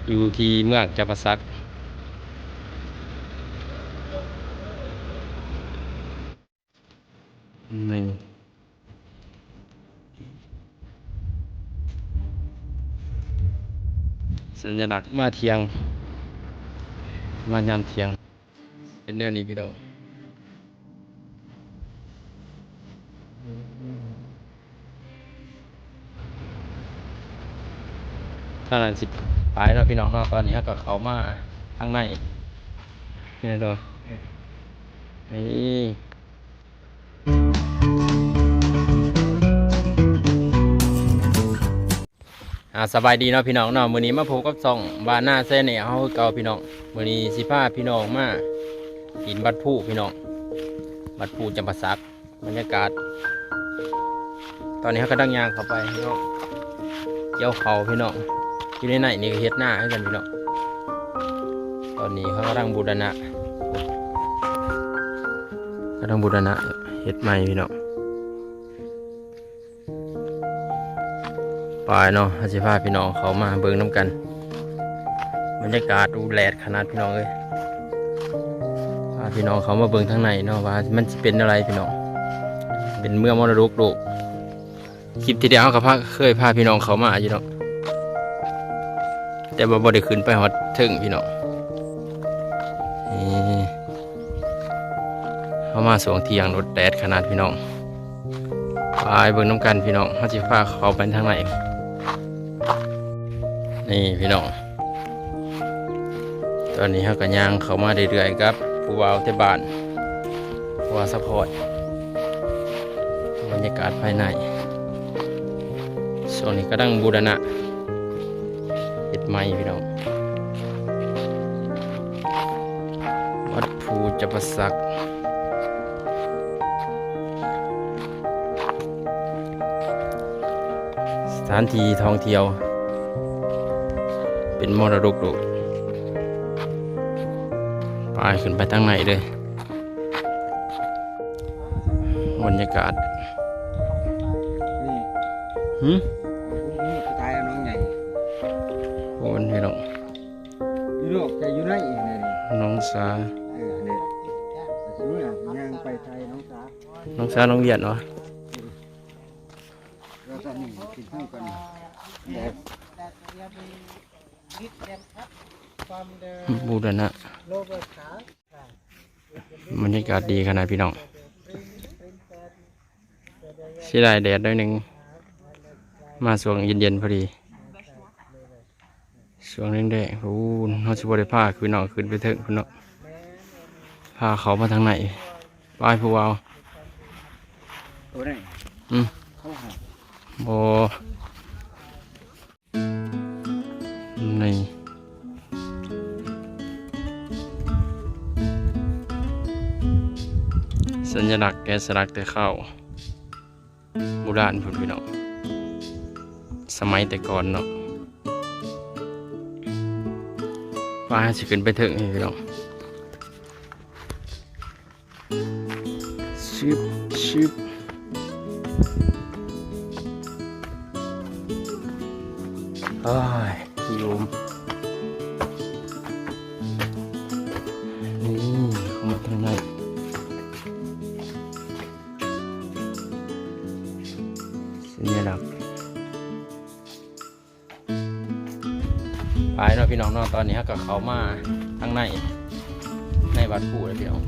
ຢູ່ທີ່ເມືອງຈຳປາສັກ. ນີ້ ສັນຍະລັກມາທ່ຽງ ມາຍາມທ່ຽງ ເປັນແນວນີ້ພີ່ນ້ອງ. ທາງນັ້ນຊິໄປແລ້ວພີ່ນ້ອງເນາະ. ຕອນນີ້ເຮົາກໍເຂົ້າມາທາງໃນນີ້ເນາະ. ນີ້ ອ່າ ສະບາຍດີເນາະພີ່ນ້ອງເນາະ. ມື້ນີ້ມາພົບກັບຊ່ອງບ້ານນາແຊນແນວເຮົາຄືເກົ່າພີ່ນ້ອງ. ມື້ນີ້ຊິພາພີ່ນ້ອງມາກິນບັດພູພີ່ນ້ອງ, ບັດພູຈຳປາສັກ. ບັນຍາກາດ ຕອນນີ້ເຮົາກຳລັງຍ່າງເຂົ້າໄປພີ່ນ້ອງ, ກ່ຽວເຂົ້າພີ່ນ້ອງ. ຢູ່ໃນໃນນີ້ກໍເຮັດນາຄືກັນພີ່ນ້ອງ. ຕອນນີ້ເຂົາກຳລັງບູລະນະ ກຳລັງບູລະນະເຮັດໃໝ່ພີ່ນ້ອງ. ໄປເນາະ, ເຮົາຊິພາພີ່ນ້ອງເຂົ້າມາເບິ່ງນຳກັນ. ບັນຍາກາດ ໂອ້ ແດດຂະໜາດພີ່ນ້ອງເອີຍ. ພາພີ່ນ້ອງເຂົ້າມາເບິ່ງທາງໃນເນາະ ວ່າມັນຊິເປັນແນວໃດພີ່ນ້ອງ. ເປັນເມືອງມໍລະດົກໂລກ. ຄລິບທີ່ແລ້ວເຮົາກໍພາ ເຄີຍພາພີ່ນ້ອງເຂົ້າມາຢູ່ເນາະ, ແຕ່ວ່າບໍ່ໄດ້ຂຶ້ນໄປຮອດເທິງພີ່ນ້ອງ. ນີ້ ເຮົາມາຊ່ວງທ່ຽງໂລດ ແດດຂະໜາດພີ່ນ້ອງ. ໄປເບິ່ງນຳກັນພີ່ນ້ອງ, ເຮົາຊິພາເຂົ້າໄປທາງໃນ. ນີ້ພີ່ນ້ອງ, ຕອນນີ້ເຮົາກໍຍ່າງເຂົ້າມາເລື້ອຍໆກັບຜູ້ບ່າວແຕ່ບ້ານ ຜູ້ບ່າວຊັບພອດ. ບັນຍາກາດພາຍໃນ ຊ່ວງນີ້ກຳລັງບູລະນະ ເຮັດໃໝ່ພີ່ນ້ອງ. ວັດພູຈຳປາສັກ ສະຖານທີ່ທ່ອງທ່ຽວ ເປັນມໍລະດົກໂລກ. ໄປ ຂຶ້ນໄປທາງໃນເດີ. ບັນຍາກາດ ນີ້ ຫື ນີ້ ຕາຍແລ້ວໜອງໃຫຍ່ ໂອ້ ພີ່ນ້ອງ. ຢູ່ນອກ ແຕ່ຢູ່ໃນອີກນີ້ ໜອງສາ. ເອີ ນີ້ ຢູ່ນະ ຍ່າງໄປໄທໜອງສາ ໜອງສາ ໜອງວຽນເນາະ. ແລ້ວກໍນີ້ ກິນເຂົ້າກັນ ແບບ ບູລະນະ. ບັນຍາກາດດີຂະໜາດພີ່ນ້ອງ, ເສຍດາຍແດດໜ້ອຍໜຶ່ງ, ມາຊ່ວງເຢັນໆພໍດີ. ຊ່ວງແດງໆ ໂອ້ ເຮົາຊິບໍ່ໄດ້ພາພີ່ນ້ອງຂຶ້ນໄປເທິງພຸ້ນເນາະ, ພາເຂົ້າມາທາງໃນ. ໄປຜູ້ບ່າວ ໂຕໃດ ອືມ ເຂົາຫາ ບໍ່. ນີ້ ສັນຍະລັກແກະສະຫຼັກແຕ່ຄາວບູຮານພຸ້ນພີ່ນ້ອງ, ສະໄໝແຕ່ກ່ອນເນາະ. ວ່າຊິຂຶ້ນໄປເທິງນີ້ພີ່ນ້ອງ. ຊຶບ ຊຶບ ໂອ້ຍ ຢູ່ ນີ້ ເຂົ້າມາທາງໃນ ສັນຍະລັກ. ໄປເນາະພີ່ນ້ອງເນາະ, ຕອນນີ້ເຮົາກໍເຂົ້າມາທາງໃນ ໃນວັດພູແລ້ວພີ່ນ້ອງ.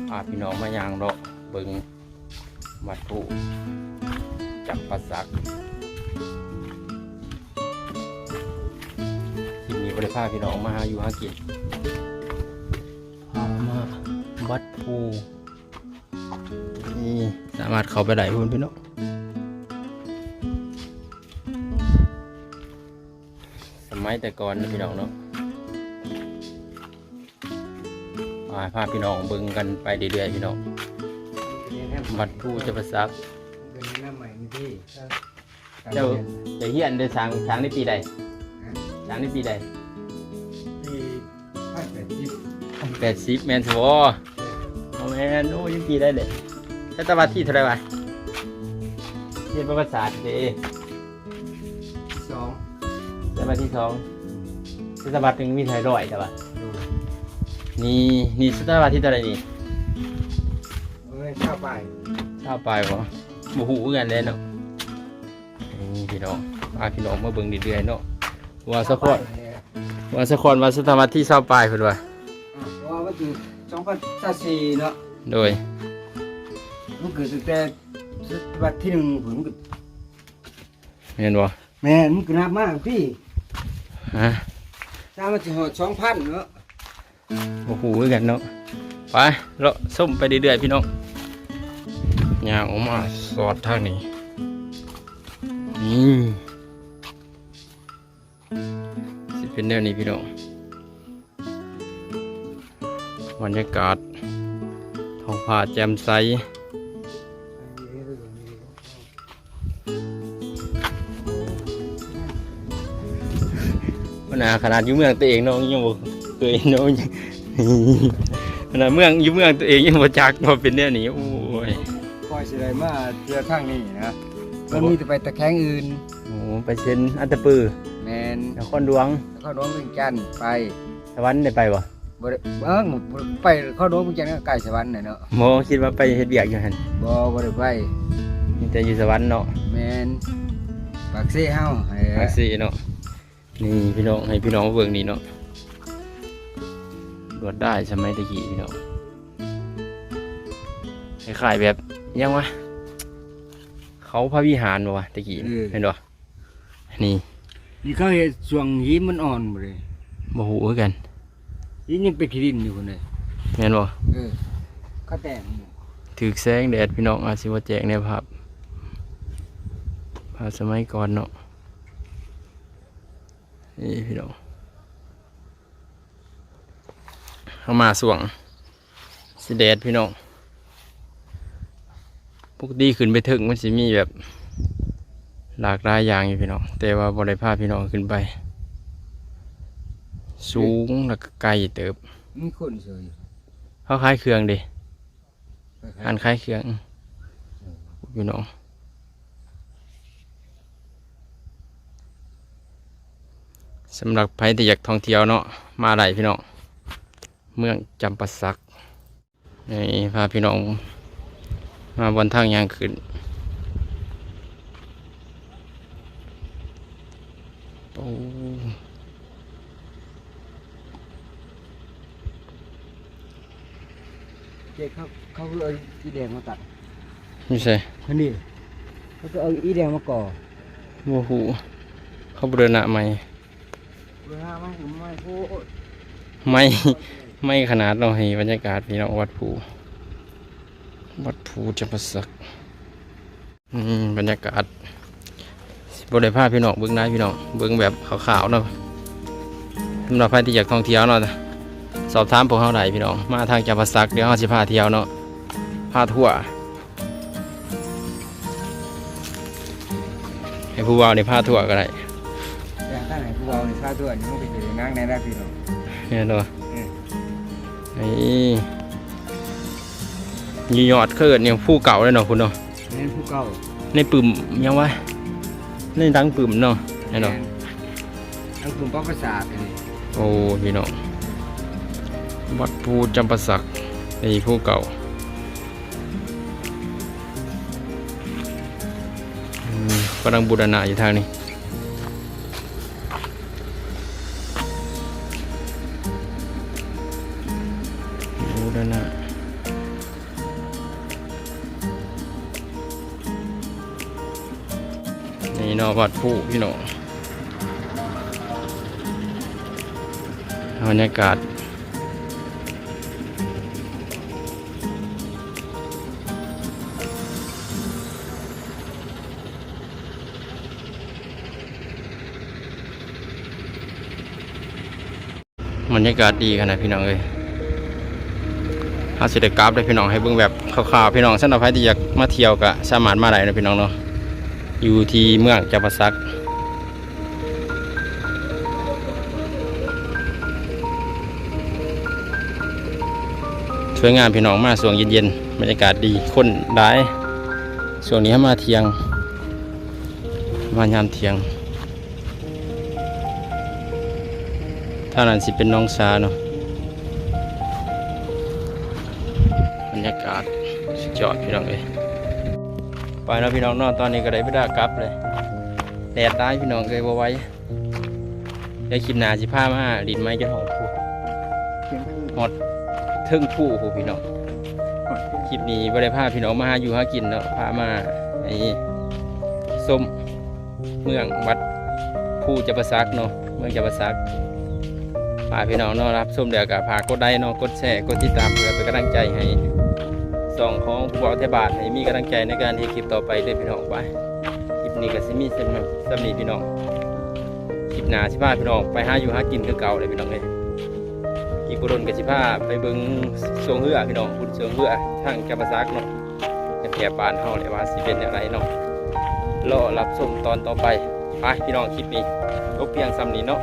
ພາພີ່ນ້ອງມາຍ່າງເລາະເບິ່ງວັດພູຈຳປາສັກ. ຄລິບນີ້ບໍ່ໄດ້ພາພີ່ນ້ອງມາຫາຢູ່ຫາກິນ, ພາມາວັດພູ. ນີ້ສາມາດເຂົ້າໄປໄດ້ພຸ້ນພີ່ນ້ອງ, ສະໄໝແຕ່ກ່ອນນະພີ່ນ້ອງເນາະ. ອ່າ ພາພີ່ນ້ອງເບິ່ງກັນໄປເລື້ອຍໆພີ່ນ້ອງ, ວັດພູຈຳປາສັກ. ເປັນແນວໃໝ່ນີ້ ເຈົ້າ ເຈົ້າຮຽນໄດ້ສ້າງ ສ້າງໃນປີໃດ? ຮະ? ສ້າງໃນປີໃດ? ປີ ພັນແປດສິບ ພັນແປດສິບ ແມ່ນບໍ່? ບໍ່ແມ່ນ. ໂອ້ຍ ປີໃດເດ? ແຕ່ວ່າທີເທົ່າໃດວະ? ຮຽນປະຫວັດສາດເດ. ທີສອງ. ສະຕະວັດທີສອງ ສະຕະວັດໜຶ່ງມີເທົ່າໃດຮ້ອຍ ແຕ່ວ່າ ໂດຍ ນີ້ ນີ້ສະຕະວັດທີເທົ່າໃດນີ້? ເອີຍ ຊາວປາຍ ຊາວປາຍບໍ່? ບໍ່ຮູ້ຄືກັນເດ້ເນາະ. ນີ້ພີ່ນ້ອງ ພາພີ່ນ້ອງມາເບິ່ງເລື້ອຍໆເນາະ ວ່າສະຄອນ ວ່າສະຄອນວ່າສະຕະວັດທີຊາວປາຍເພິ່ນວ່າ ອ່າ ເພາະວ່າມັນເກີດສອງພັນຊາວສີ່ເນາະ. ໂດຍ ມັນເກີດຕັ້ງແຕ່ສະຕະວັດທີໜຶ່ງພຸ້ນ ມັນກໍ ແມ່ນບໍ່? ແມ່ນ ມັນກໍນັບມາພີ້ ຮະ ຖ້າມັນຊິຮອດສອງພັນເນາະ. ບໍ່ຮູ້ຄືກັນເນາະ ໄປເລາະຊົມໄປເລື້ອຍໆພີ່ນ້ອງ ຍ່າງອອກມາສອດທາງນີ້ ນີ້ ຊິເປັນແນວນີ້ພີ່ນ້ອງ ບັນຍາກາດທ້ອງຟ້າແຈ່ມໃສ. ບັນດາຂະໜາດຢູ່ເມືອງຕົວເອງເນາະ ຍັງບໍ່ເຄີຍເນາະ ຂະໜາດເມືອງ ຢູ່ເມືອງຕົວເອງຍັງບໍ່ຈັກວ່າເປັນແນວນີ້. ໂອ້ຍ ຂ້ອຍຊິໄດ້ມາທ່ຽວທາງນີ້ນະ ມັນມີແຕ່ໄປຕະແຄງອື່ນ. ໂອ້ ໄປເຊັນອັດຕະປື ແມ່ນ ນະຄອນຫຼວງ ນະຄອນຫຼວງວຽງຈັນ ໄປ ສະຫວັນໄດ້ໄປບໍ່? ບໍ່ໄດ້ ເອີ ບໍ່ໄປ ເຂົ້າດອນເມືອງຈັນກໍໃກ້ສະຫວັນແຫຼະເນາະ. ບໍ່ ຄິດວ່າໄປເຮັດວຽກຢູ່ຫັ້ນ. ບໍ່ ບໍ່ໄດ້ໄປ ມີແຕ່ຢູ່ສະຫວັນເນາະ. ແມ່ນ ປາກເຊເຮົາ ປາກເຊເນາະ. ນີ້ພີ່ນ້ອງ ໃຫ້ພີ່ນ້ອງເບິ່ງນີ້ເນາະ ລວດລາຍສະໄໝແຕ່ກີ້ພີ່ນ້ອງ ຄ້າຍໆແບບຫຍັງວະ ເຂົາພະວິຫານບໍ່ວະແຕ່ກີ້ ເອີ ແມ່ນບໍ່? ນີ້ ນີ້ເຂົາເຮັດຊ່ວງຫີນມັນອ່ອນບໍ່ເດ? ບໍ່ຮູ້ຄືກັນ ຫີນຍັງເປັນຂີ້ດິນຢູ່ພຸ້ນເດ. ແມ່ນບໍ່? ເອີ ເຂົາແຕ່ງຢູ່ ຖືກແສງແດດພີ່ນ້ອງ ອາດຊິບໍ່ແຈ້ງໃນພາບ ພາບສະໄໝກ່ອນເນາະ. ນີ້ພີ່ນ້ອງ ເຮົາມາຊ່ວງ ຊິແດດພີ່ນ້ອງ ປົກກະຕິຂຶ້ນໄປເທິງມັນຊິມີແບບຫຼາກຫຼາຍຢ່າງຢູ່ພີ່ນ້ອງ ແຕ່ວ່າບໍ່ໄດ້ພາພີ່ນ້ອງຂຶ້ນໄປ ສູງແລ້ວກໍໄກເຕີບ. ມີຄົນຊ່ວຍຢູ່ ເຂົາຂາຍເຄື່ອງເດ ຮ້ານຂາຍເຄື່ອງ ອືມ ພີ່ນ້ອງ ສຳລັບໃຜທີ່ຢາກທ່ອງທ່ຽວເນາະ ມາໄດ້ພີ່ນ້ອງ ເມືອງຈຳປາສັກ. ນີ້ພາພີ່ນ້ອງມາບ່ອນທາງຍ່າງຂຶ້ນ ໂອ້ ເຈ ເຂົາ ເຂົາຄືເອົາອີແດງມາຕັດ ຢູ່ໃສ? ອັນນີ້ ເຂົາຄືເອົາອີແດງມາກໍ່ ບໍ່ຮູ້ ເຂົາບູລະນະໃໝ່. ໃໝ່ ໃໝ່ຂະໜາດເນາະ ໃຫ້ບັນຍາກາດພີ່ນ້ອງ ວັດພູ ວັດພູຈຳປາສັກ. ອືມ ບັນຍາກາດ ຊິບໍ່ໄດ້ພາພີ່ນ້ອງເບິ່ງຫຼາຍພີ່ນ້ອງ ເບິ່ງແບບຄ່າວໆເນາະ. ສຳລັບໃຜທີ່ຢາກທ່ອງທ່ຽວເນາະ ສອບຖາມພວກເຮົາໄດ້ພີ່ນ້ອງ ມາທາງຈຳປາສັກ ດຽວເຮົາຊິພາທ່ຽວເນາະ ພາທົວ. ໃຫ້ຜູ້ບ່າວນີ້ພາທົ່ວກໍໄດ້ ຢາກໃຫ້ຜູ້ບ່າວນີ້ພາທົ່ວນີ້ ມັນກໍຈະໄດ້ນັກແດ່ລະພີ່ນ້ອງ ແມ່ນບໍ່? ເອີ ນີ້ ຢູ່ຍອດ ເຂົາເອີ້ນຫຍັງ ພູເກົ່າເດ້ເນາະ ພຸ້ນເນາະ ແມ່ນພູເກົ່າ ໃນປຶ້ມຫຍັງວະ ໃນຫຼັງປຶ້ມເນາະ ແມ່ນບໍ່? ແມ່ນ ຫຼັງປຶ້ມປະປາສາດນີ້ ໂອ້ ພີ່ນ້ອງ ວັດພູຈຳປາສັກ ນີ້ພູເກົ່າ. ອືມ ກຳລັງບູລະນະຢູ່ທາງນີ້ ບູລະນະ ນີ້ເນາະ ວັດພູພີ່ນ້ອງ ບັນຍາກາດ. ບັນຍາກາດດີຂະໜາດພີ່ນ້ອງເອີຍ ເຮົາຊິໄດ້ກັບເດ້ພີ່ນ້ອງ ໃຫ້ເບິ່ງແບບຄ່າວໆ ພີ່ນ້ອງ ສຳລັບໃຜທີ່ຢາກມາທ່ຽວກໍສາມາດມາໄດ້ເນາະ ພີ່ນ້ອງເນາະ ຢູ່ທີ່ເມືອງຈຳປາສັກ. ສວຍງາມພີ່ນ້ອງ ມາຊ່ວງເຢັນໆ ບັນຍາກາດດີ ຄົນຫຼາຍ ຊ່ວງນີ້ເຮົາມາທ່ຽງ ມາຍາມທ່ຽງ. ທາງນັ້ນຊິເປັນໜອງສາເນາະ. ບັນຍາກາດສຸດຍອດພີ່ນ້ອງເອີຍ. ໄປເນາະພີ່ນ້ອງເນາະ, ຕອນນີ້ກໍໄດ້ເວລາກັບເລີຍ. ແດດຫຼາຍພີ່ນ້ອງເອີຍ ບໍ່ໄຫວ. ດຽວຄລິບໜ້າຊິພາມາຫຼິ້ນໄມ້ຈົນຮອດພູ ຮອດເທິງພູພຸ້ນພີ່ນ້ອງ. ຄລິບນີ້ບໍ່ໄດ້ພາພີ່ນ້ອງມາຫາຢູ່ຫາກິນເນາະ, ພາມາໃຫ້ຊົມເມືອງວັດພູຈຳປາສັກເນາະ, ເມືອງຈຳປາສັກ. ພາພີ່ນ້ອງເນາະ ຮັບຊົມແລ້ວກໍຝາກກົດໄລເນາະ, ກົດແຊ, ກົດຕິດຕາມ ເພື່ອເປັນກຳລັງໃຈໃຫ້ຊ່ອງຂອງຜູ້ເວົ້າໄທບ້ານ ໃຫ້ມີກຳລັງໃຈໃນການເຮັດຄລິບຕໍ່ໄປເດີພີ່ນ້ອງ. ໄປ ຄລິບນີ້ກໍຊິມີສ່ຳນີ້ພີ່ນ້ອງ. ຄລິບໜ້າຊິພາພີ່ນ້ອງໄປຫາຢູ່ຫາກິນຄືເກົ່າເລີຍພີ່ນ້ອງເອີຍ. ອີກບໍ່ດົນກໍຊິພາໄປເບິ່ງຊ່ວງເຮືອພີ່ນ້ອງ, ບຸນຊ່ວງເຮືອທາງຈຳປາສັກເນາະ, ແຖບບ້ານເຮົາແຫຼະ ວ່າຊິເປັນແນວໃດເນາະ. ລໍຮັບຊົມຕອນຕໍ່ໄປ. ໄປພີ່ນ້ອງ, ຄລິບນີ້ຈົບພຽງສ່ຳນີ້ເນາະ.